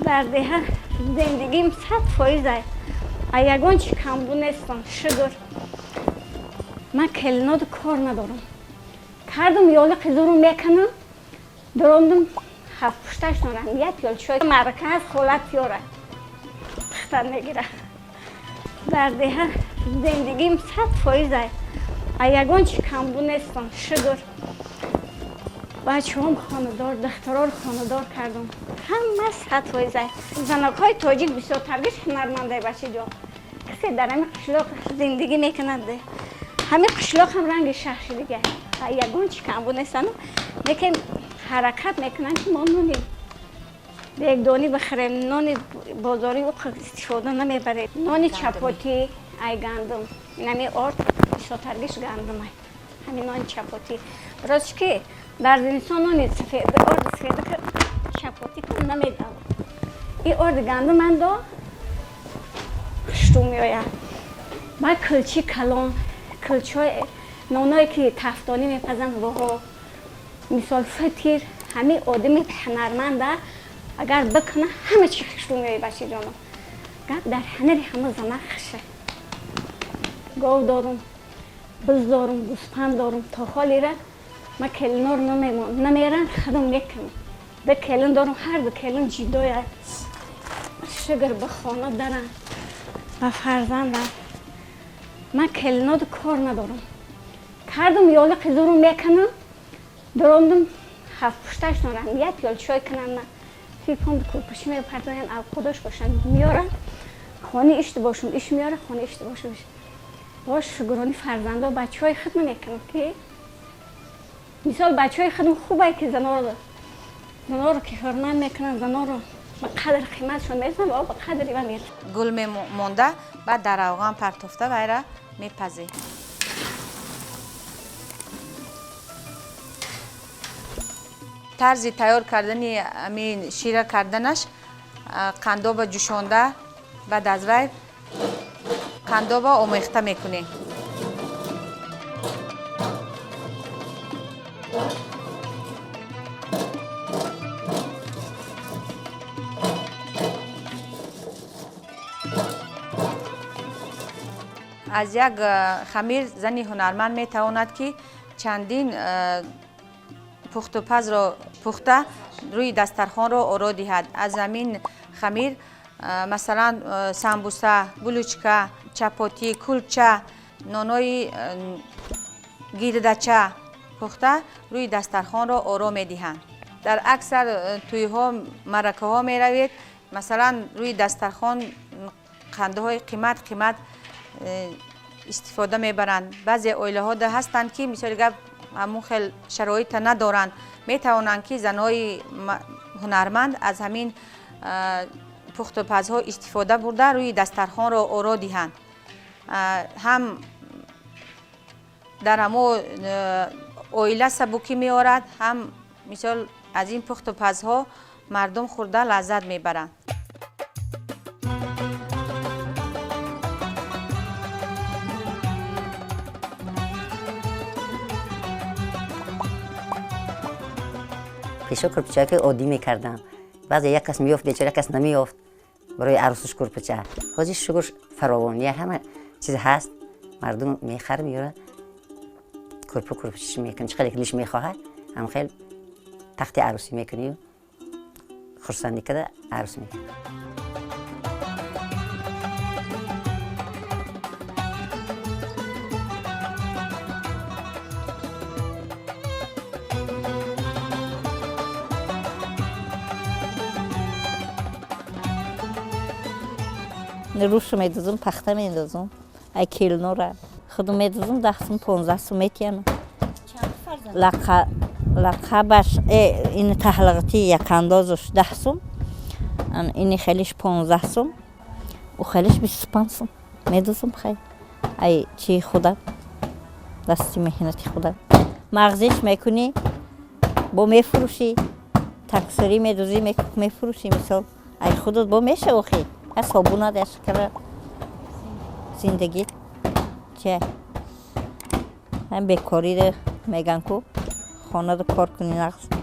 Дар деҳа зиндагим 100% а ягон чи камбу нестам, шукр. Ман келиноду кор надорам. Кардум ёли қизуру мекунам, дуромдум ҳафт пушташ норам, як пиёл чой маърака аз хола тиёра пухтан мегира. Дар деҳа зиндагим 100% а ягон чи камбу нестам, шукр. Бачаҳом хонадор, духтароро хонадор кардам. Ҳама 100%. Занакҳои тоҷик бисёртаргиш ҳунармандаи, бачаҷон. Касе дар ҳамин қишлоқ зиндагӣ мекунад, ҳамин қишлоқ ҳам ранги шаҳр шудига. Ягон чи камбу нестану, лекин ҳаракат мекунанд, ки мо нони бегдонӣ бихӯрем, нони бозорӣ истифода намебарем. Нони чапотӣ ай гандум, инами орд бисёртаргиш гандумай. Ҳамин нони чапотӣ. Рост ки дар зимистон нони сафед, орди сафед чапотӣ кун намедавад. И орди гандум андо хушрӯ меояд. Баъд кулчи калон, кулчҳои ноное ки тафтонӣ мепазанд, воҳо, мисол фитир, ҳамин одами ҳунарманда агар бикуна, ҳама чи хушрӯ меояд, бачаҷоно. Гап дар ҳунари ҳама зана хуша. Гов дорум, биз дорум, гӯспанд дорум. То ҳолира ман келиноро намерам, худам мекунам. Ду келин дорум, ҳар ду келин ҷидоя. Шукр, ба хона дарам, ба фарзандам. Ман келиноду кор надорам. Кардум ёли қизуру мекунам, дуромдум ҳафт пушташ норам, як пиёл чой кунам, на телефон курпушӣ мепартоянд, авқудош бошанд меёранд, хони ишти бошум иш меёра, хони ишти бошум. Бош шукрони фарзандо, бачаҳои худ мекунам, ки мисол бачаҳои худам хубае, ки заноро ки ҳурмат мекунанд, заноро ба қадр қиматшон мерасанд ва ба қадри ва мерасанд. Гул мемонда, баъд дар равған партофта вайра мепазем. Тарзи тайёр кардани ҳамин шира карданаш: қандоба ҷӯшонда, баъд аз вай қандоба омехта мекунем. Аз як хамир зани ҳунарманд метавонад, ки чандин пухтупазро пухта, рӯи дастархонро оро диҳад. Аз ҳамин хамир, масалан, самбуса, булочка, чапотӣ, кулча, нонои гирдача пухта, рӯи дастархонро оро медиҳанд. Дар аксар тӯйҳо, маъракаҳо меравед, масалан, рӯи дастархон қандҳои қимат қимат истифода мебаранд. Баъзе оилаҳо ҳастанд, ки мисоли гап ҳамун хел шароита надоранд, метавонанд, ки занҳои ҳунарманд аз ҳамин пухтупазҳо истифода бурда, рӯи дастархонро оро диҳанд. Ҳам дар ҳамо оила сабукӣ меорад, ҳам мисол аз ин пухтупазҳо мардум хӯрда лаззат мебаранд. Пешо курпичаки оддӣ мекардам. Баъзе як кас меёфт, бечора, як кас намеёфт барои арӯсуш курпича. Ҳозир, шукр, фаровон, я ҳама чиз ҳаст, мардум мехар, меёра, курпу курпичиш мекунӣ, чӣ хеле дилиш мехоҳад, ҳам хел тахти арӯсӣ мекунию хурсандӣ карда арӯс мекунӣ. Рушу медузум, пахта мендозум, ай келнора худу медузум, 10 сум, 15 сум метиям. Лақабаш ин таҳлиғати якандозуш 10 сум, ини хелиш 15 сум, у хелиш 25 сум медузум. Хай, ай чи худам, дасти меҳнати худам. Мағзиш мекунӣ, бо мефурӯшӣ, таксирӣ медузӣ, мефурӯшӣ. Мисол, ай худут бо меша охи, я собунад, я шакара, зиндагӣ чи ҳам бекорӣ меган ку, хонада кор кунӣ нағз.